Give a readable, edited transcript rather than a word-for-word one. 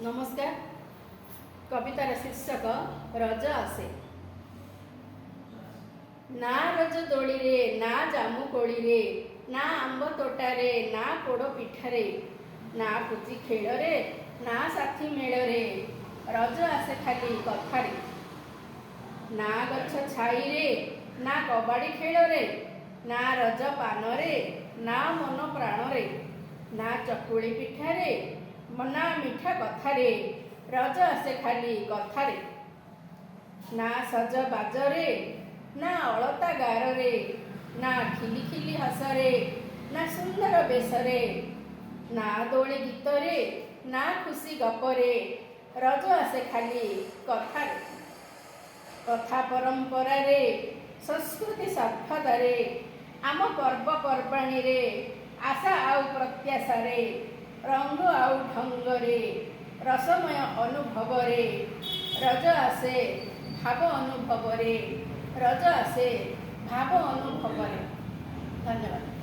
ନମସ୍କାର। କବିତାର ଶୀର୍ଷକ ରଜ ଆସେ। ନା ରଜ ଦୋଳିରେ, ନା ଜାମୁ କୋଳିରେ, ନା ଆମ୍ବ ତୋଟାରେ, ନା ପୋଡ଼ ପିଠାରେ, ନା ପୁଚି ଖେଳରେ, ନା ସାଥୀ ମେଳରେ, ରଜ ଆସେ ଖାଲି କଥାରେ। ନା ଗଛ ଛାଇରେ, ନା କବାଡ଼ି ଖେଳରେ, ନା ରଜ ପାନରେ, ନା ମନ ପ୍ରାଣରେ, ନା ଚକୁଳି ପିଠାରେ, ନା ମିଠା କଥାରେ, ରଜ ଆସେ ଖାଲି କଥାରେ। ନା ସଜ ବାଜରେ, ନା ଅଳତା ଗାରରେ, ନା ଖିଲି ଖିଲି ହସରେ, ନା ସୁନ୍ଦର ବେଶରେ, ନା ଦୋଳି ଗୀତରେ, ନା ଖୁସି ଗପରେ, ରଜ ଆସେ ଖାଲି କଥାରେ। କଥା ପରମ୍ପରାରେ, ସଂସ୍କୃତି ସଭ୍ୟତାରେ, ଆମ ପର୍ବପର୍ବାଣୀରେ, ଆଶା ଆଉ ପ୍ରତ୍ୟାଶାରେ, ରଙ୍ଗ ଆଉ ଢଙ୍ଗରେ, ରସମୟ ଅନୁଭବରେ ରଜ ଆସେ, ଭାବ ଅନୁଭବରେ ରଜ ଆସେ, ଭାବ ଅନୁଭବରେ। ଧନ୍ୟବାଦ।